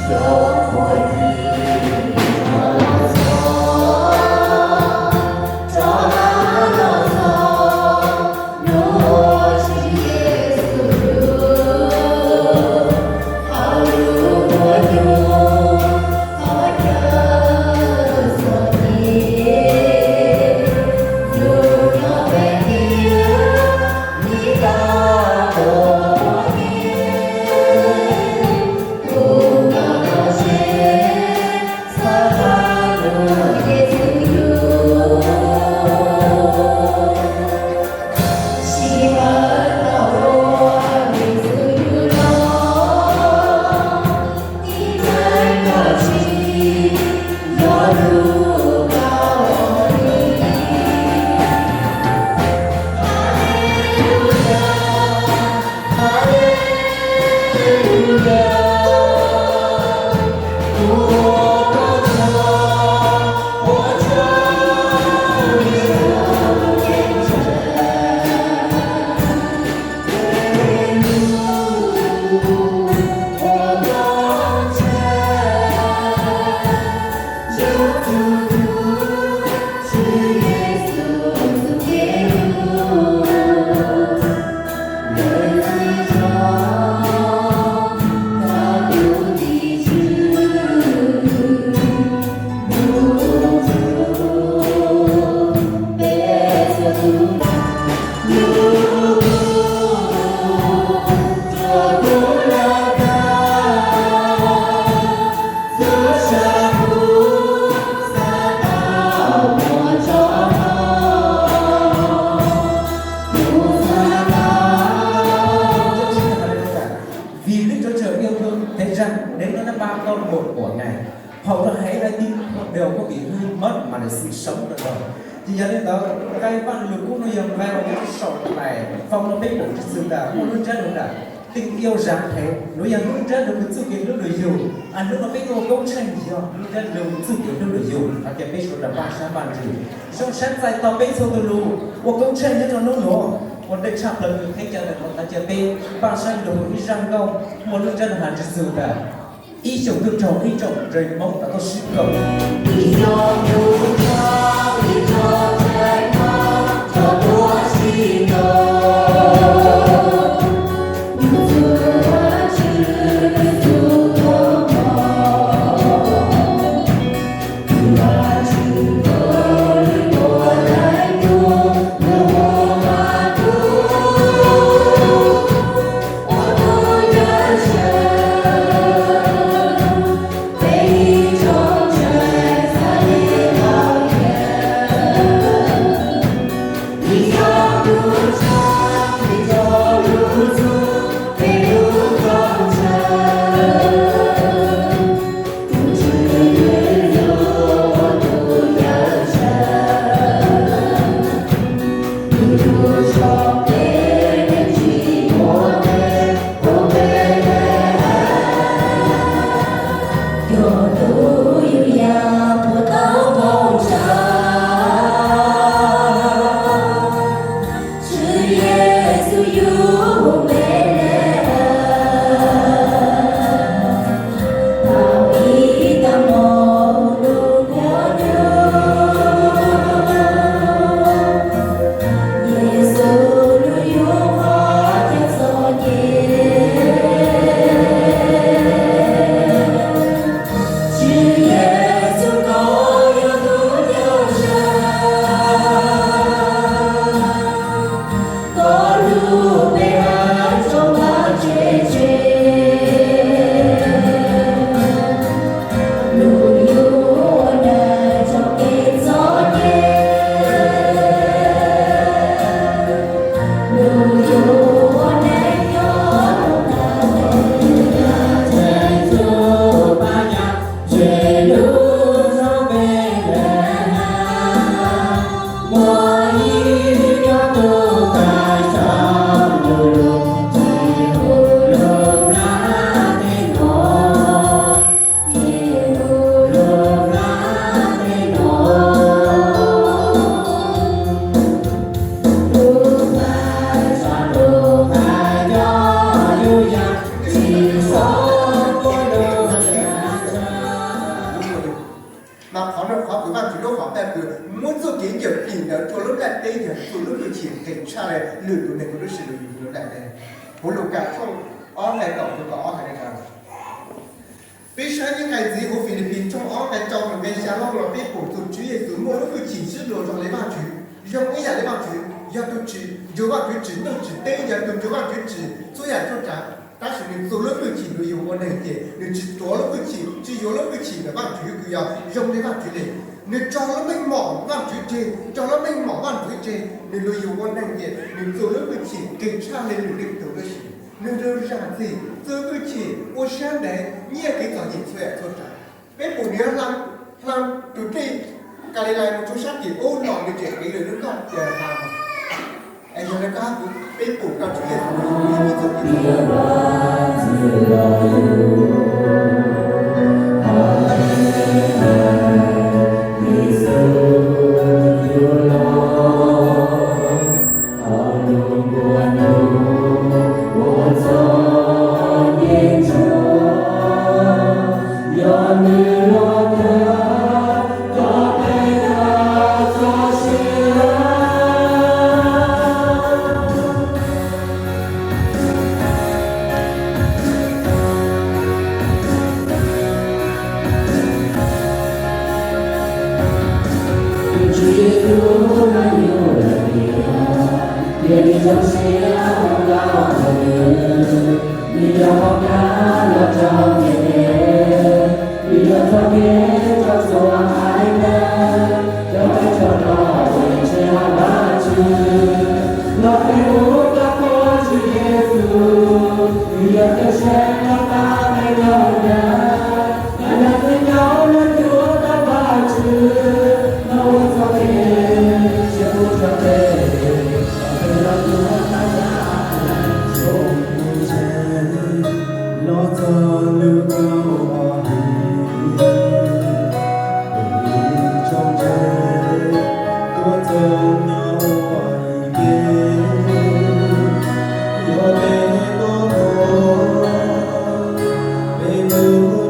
Vì Đức Chúa Trời yêu thương, thế gian đến nó đã ban con một của Ngài, hầu cho hễ ai tin không đều có bị hư mất mà được sự sống đời đời. Ces yog li ntawd, nqai Vaj Lug Kub no yog nqai uas nyob saum tais Foom no peb pum tswv xwm tas muaj lub ntsiab lus tas, tình yêu rằng thế, nuav yog lub ntsiab lus kws txuj kev hlub lug yug. Hnub no peb tuaj ua koob tsheej yog lub ntsiab lus kws txuj kev hlub lug yug, hais tias peb sawv daws npaj sab npaj ntsws, zoo sab txais tau peb txhua tus lug ua koob tsheej nyob rau hnub nuav. Ua ntej tshaj plaws kws teb chaws ntawm no hais tias peb npaj sab lug ib zaj nkauj muaj lub ntsiab lus has tswv xwm tas, ib xyoos tuaj raug ib tsoom nreeg Hmoob tau tuaj sib koom. yog txuj lub hwj chim nqis tshaj li lwm tus neeg ua lub sim neej yus ua neej ne. Huv Lukas tshooj ob nqai kaum rau kaum ob hais li no. Peb saib ib nqai ntxiv huv Filipis tshooj ob nqai rau mus nqai xya los peb pum tus Tswv Yexus muaj lub hwj chim sib luag zoo li Vajtswv, zoo ib yam li Vajtswv, yog tus tsim, nrug Vajtswv tsim ntuj tsim teb, yog tus nrug Vajtswv tsim txhua yam txhua tsav. Tab sis nws txuj lub hwj chim nws yug ua neeg ces nws tsis tuav lub hwj chim, tsis yuav lub hwj chim ntawm Vajtswv kws yog zoo li Vajtswv li. Nws tso lub meej mom Vajtswv tseg, tso lub meej mom Vajtswv tseg, nws lug yug ua neeg ces nws txuj lub hwj chim nqis tshaj li lwm leej tug lub sim. Nws lug zam txim, txuj hwj chim, ua siab ntev, nyiaj kev txom nyem txhua yam txhua tsav. Peb pum nws hla, hla tus dlej Kalilais mus rau sab tim ub los nws tseem qiv lwm lub nkoj tias hla. Es yog li ko kuv peb pum koj Tswv Yexus mus yug ib txoj kev Los txog lub kaum ob hlis, peb tsoom ntseeg tuaj txog nyob ua ib ke, yog peb tuaj mus, peb mus